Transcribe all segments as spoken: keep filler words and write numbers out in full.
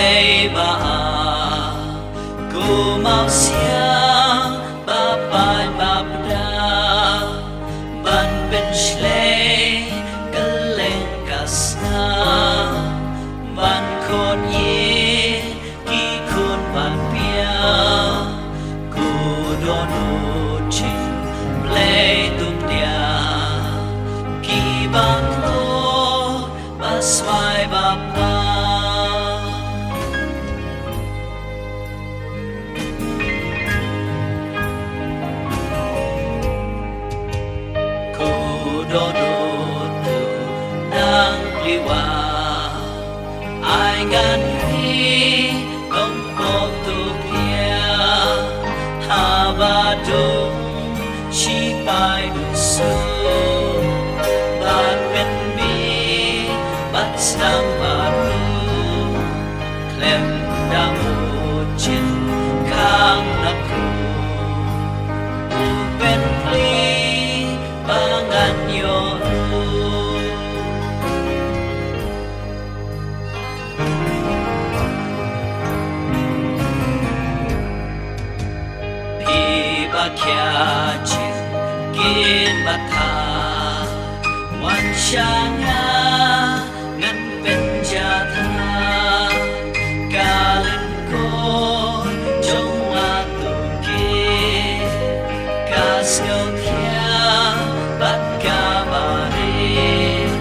Ei ba a, ko mawsiang ba paid ba pda, ban pynshlei kylleng ka snam, ban khot ïa ki khun ban piaw, ko dohnud jong U Blei to pdiang, ki ba khot ba swai ba paw. Ko dohnud to nang plie wah, ai ngan ri nongpop to pdiang, haba dum shipai dusur, bad pynbeit bad sdang bad ruh, khlem da mut jin khang na pruh, u pynplie ba ngan ïoh ruh. Phi ba khia jingkit ba tha, wan sha nga ngan pynjah tha, ka lyngkot jong nga to kit, ka sngewthiang bad ka barit,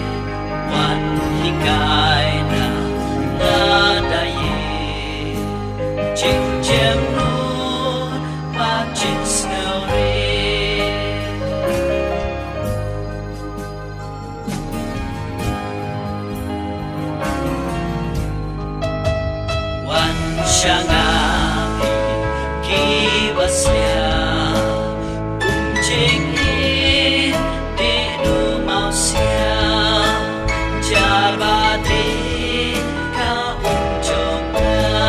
wan hikai na nga da ïeit, jingjem nud bad jingsngewrit. Wan sha nga phi ki ba sliang, um jingim dei u mawsiang, jar ba dei ka um jong nga,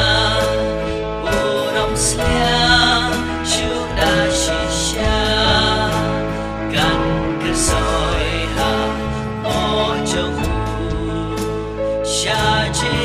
u ram sliang shu da shisha, kan kyrsoi ha mo jong u, sha je